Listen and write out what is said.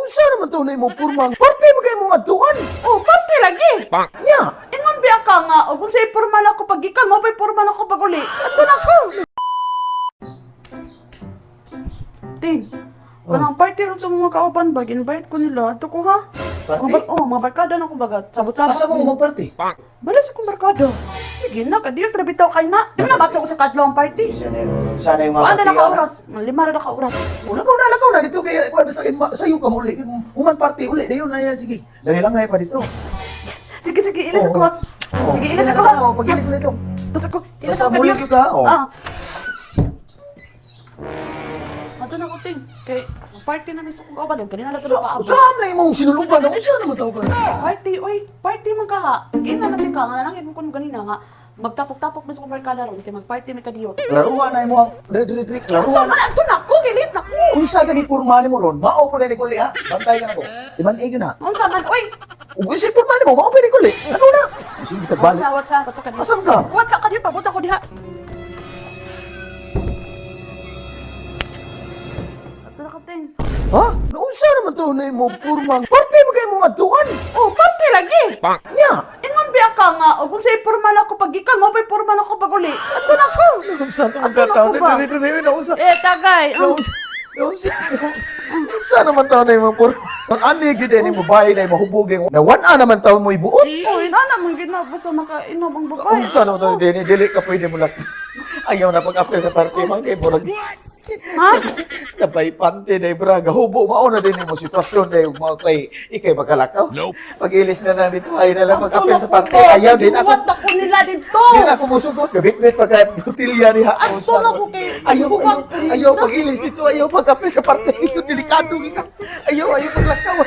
Naunsa naman to na imong porma? Parte mo kay imong adtuan. Oh, parte lagi. Nya. Ingon biya ka nga, og kung sa'y porma na ako pag gikan, mo pa'y porma na ako pag uli. Ato na ko. Ting, kanang party ron sa mga kauban ba, invite ko nila. Ato ko ha? Party? Oh, mga barkada na ko bagat. Sabot-sabot. Asa mo magparty? Bala sa kong barkada. Sige na, kadiyo, trabitaw kay na. Di na bato ko sa kadlawang party. Sana yung mga Paano na party, ka oras? 5 ra na ka oras. Una ka, una lakaw na dito kay kuan basta kay sayo ka mo uli. Human party uli dayon na yan, sige. Dali lang ngay pa dito. Yes. Sige, sige, ilis Oo. ako ha. Oo. Sige, ilis Sige ako na, ha. oh, pag-ilis Yes. mo dito. Tapos ako, ilis Basta ako muli kadiyo. ka, oh. Ah. Ato na ko, ting. Kay, party na ni sa kong kauban. Kanina lang ito Sa paabot. saan na imong sinuluban? Unsa naman taw ka? Party, oy. Party man ka ha. Gina natin ka. Nga nangin mo kuno ganina nga. Magtapok-tapok bis kong barkada ron. Kay magparty may kadiyo. Klaruha na imo ang dre dre dre Sa klaruha. man ato na ko, gilit na ko. Unsa gani porma nimo ron? Mao ko na ni kuli ha. Bantay ka nako. Timan eh na. Unsa man, oy. Ug unsa porma nimo? Mao pa ni kuli. Ano na? Sige tagbalik. What's what's what's kadiyo? Asam ka? What's kadiyo? Pabuta ko diha. Ato na ka, ting. Ha? Naunsa naman to na imong porma? Parte mo kay imong adtuan. Oh, party lagi. Nya. Ingon biya ka nga, og kung sa'y porma na ako pag gikan, mo pa'y porma na ako pag uli. Ato na ko. Naunsa to Ato na ko ba? Dre dre dre naunsa. Eh, tagay. Oh. Naunsa. Naunsa. Naunsa naman taon na imong porma? Ang ani gyud ni mo bahay na mahubog na wan-a naman taon mo ibuot. Oh, inana mo gid na basta makainom ang babae. Unsa naman taon dili dili ka pwede mo lang. Ayaw na pag-apil sa party man kay murag. Ha? Nabay pante na bra gahubo mao na din mo sitwasyon na yung mga kay ikay makalakaw. Pag-ilis na lang dito ay na lang pag-apil sa party. Ayaw din ako. What ako nila dito. Din ako musugot gabit-bit pagka botilya niya. Ato na ko kay- Ayaw buwat ayaw, ayaw pag-ilis dito, ayaw pag-apil sa party. Delikado gid ka. Ayaw ayaw paglakaw.